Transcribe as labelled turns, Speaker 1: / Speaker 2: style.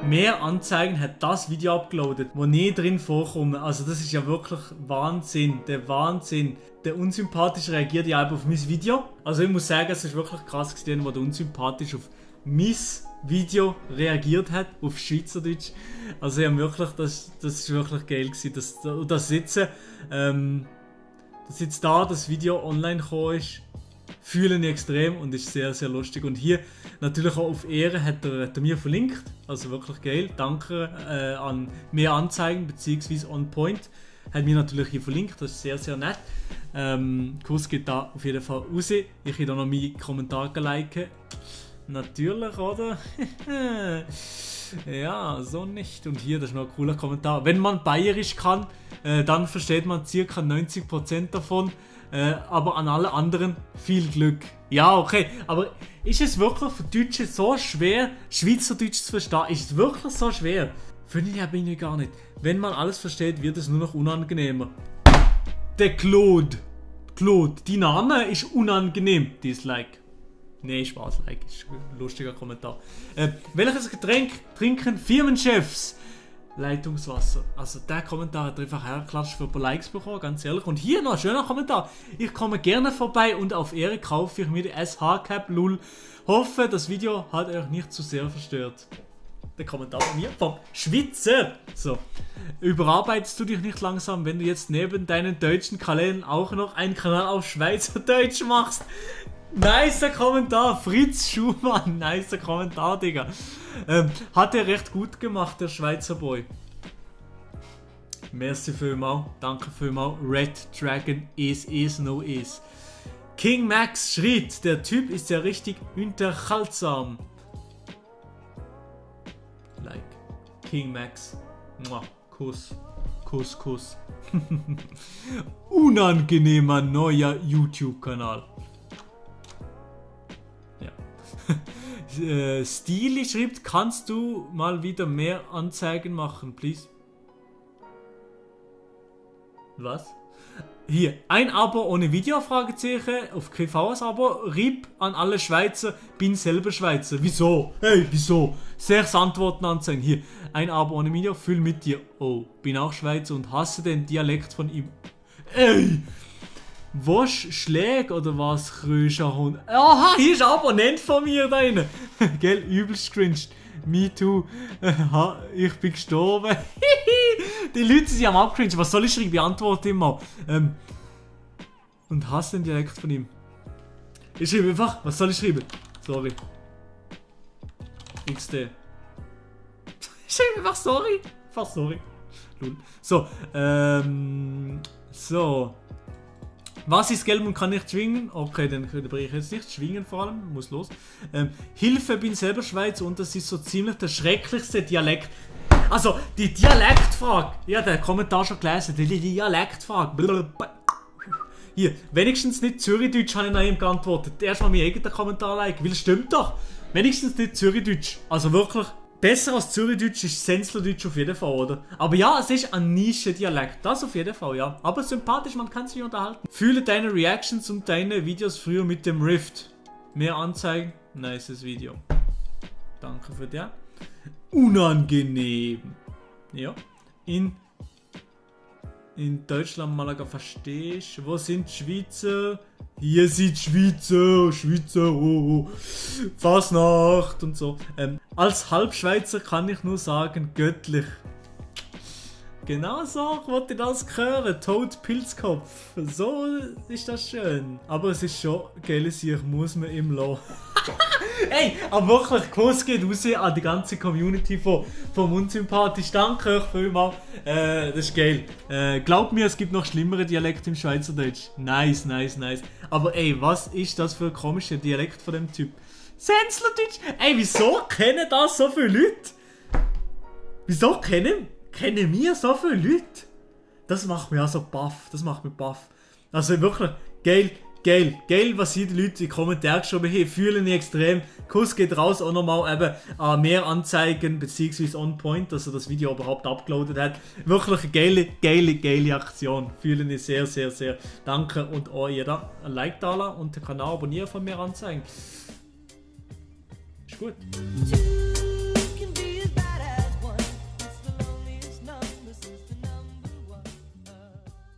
Speaker 1: Mehr Anzeigen hat das Video upgeloadet, wo nie drin vorkommt. Also das ist ja wirklich Wahnsinn, der Wahnsinn. Der Unsympathisch reagiert ja einfach auf mein Video. Also ich muss sagen, es ist wirklich krass gesehen, wo der Unsympathisch auf mein Video reagiert hat, auf Schweizerdeutsch. Also ja, wirklich, das ist wirklich geil gewesen. Das jetzt da das Video online gekommen ist, fühle ich extrem und ist sehr, sehr lustig. Und hier natürlich auch auf Ehre hat er mir verlinkt. Also wirklich geil. Danke an Mehr Anzeigen bzw. On Point. Hat mir natürlich hier verlinkt. Das ist sehr, sehr nett. Kurs geht da auf jeden Fall raus. Ich kann da noch meinen Kommentar liken. Natürlich, oder? Ja, so nicht. Und hier, das ist noch ein cooler Kommentar. Wenn man Bayerisch kann, dann versteht man ca. 90% davon. Aber an alle anderen viel Glück. Ja, okay. Aber ist es wirklich für Deutsche so schwer, Schweizerdeutsch zu verstehen? Ist es wirklich so schwer? Finde ich aber gar nicht. Wenn man alles versteht, wird es nur noch unangenehmer. Der Claude. Claude, dein Name ist unangenehm. Dislike. Nee, Spaß, Like. Ist ein lustiger Kommentar. Welches Getränk trinken Firmenchefs? Leitungswasser. Also der Kommentar hat einfach hergeklatscht für ein paar Likes bekommen, ganz ehrlich. Und hier noch ein schöner Kommentar. Ich komme gerne vorbei und auf Ehre kaufe ich mir die SH-Cap LUL. Hoffe, das Video hat euch nicht zu sehr verstört. Der Kommentar von mir vom Schweizer. So. Überarbeitest du dich nicht langsam, wenn du jetzt neben deinen deutschen Kanälen auch noch einen Kanal auf Schweizerdeutsch machst? Nicer Kommentar, Fritz Schumann, nicer Kommentar, Digga. Hat er recht gut gemacht, der Schweizer Boy. Merci vielmals, danke vielmals. Red Dragon is no is. King Max schrieb, der Typ ist ja richtig unterhaltsam. Like. King Max. Mua. Kuss. Kuss, Kuss. Unangenehmer neuer YouTube-Kanal. Stili schreibt, kannst du mal wieder mehr Anzeigen machen, please? Was? Hier, ein Abo ohne Video, Fragezeichen, auf KVs Abo, RIP an alle Schweizer, bin selber Schweizer. Wieso? Hey, wieso? 6 Antworten anzeigen. Hier, ein Abo ohne Video, fühl mit dir. Oh, bin auch Schweizer und hasse den Dialekt von ihm. Ey! Was schlägt oder was, Kröscher Hund? Aha, hier ist ein Abonnent von mir da drin. Gell, übelst cringe. Me too. Ich bin gestorben. Die Leute sind am abcringen. Was soll ich schreiben? Ich beantworte immer. Und hasse den Dialekt von ihm. Ich schreibe einfach. Was soll ich schreiben? Sorry. XD. Ich schreibe einfach sorry. Einfach sorry. Lul. So. So. Was ist gelb und kann nicht schwingen? Okay, dann brauche ich jetzt nicht. Schwingen vor allem, muss los. Hilfe, bin selber Schweizer und das ist so ziemlich der schrecklichste Dialekt. Also, die Dialektfrage. Ja, der Kommentar schon gelesen. Die Dialektfrage. Hier, wenigstens nicht Zürichdeutsch habe ich nach ihm geantwortet. Erstmal mein eigener Kommentar like. Weil es stimmt doch. Wenigstens nicht Zürichdeutsch. Also wirklich. Besser als Zürichdeutsch ist Senzlerdeutsch auf jeden Fall, oder? Aber ja, es ist ein Nischendialekt. Das auf jeden Fall, ja. Aber sympathisch, man kann sich unterhalten. Fühle deine Reactions und deine Videos früher mit dem Rift. Mehr Anzeigen. Nices Video. Danke für das. Unangenehm. Ja. In Deutschland, Malaga, verstehst du? Wo sind die Schweizer? Hier sind Schweizer, oh. Fasnacht und so. Als Halbschweizer kann ich nur sagen, göttlich. Genau so wollte ich das hören. Toad Pilzkopf. So ist das schön. Aber es ist schon geil, ich muss mir im lassen. Ey, aber wirklich, Kuss geht raus an die ganze Community vom Unsympathisch. Danke euch vielmals. Das ist geil. Glaubt mir, es gibt noch schlimmere Dialekte im Schweizerdeutsch. Nice. Aber ey, was ist das für ein komischer Dialekt von dem Typ? Senzlerdeutsch? Ey, wieso kennen das so viele Leute? Wieso kennen wir so viele Leute? Das macht mich also baff. Also wirklich, geil, was hier die Leute in die Kommentare geschrieben haben, fühlen ich extrem. Kuss geht raus, auch nochmal eben an Mehr Anzeigen bzw. On Point, dass er das Video überhaupt upgeloadet hat. Wirklich eine geile Aktion. Fühlen ich sehr. Danke und auch jeder ein Like da lassen und den Kanal abonnieren von Mehr Anzeigen. Ist gut.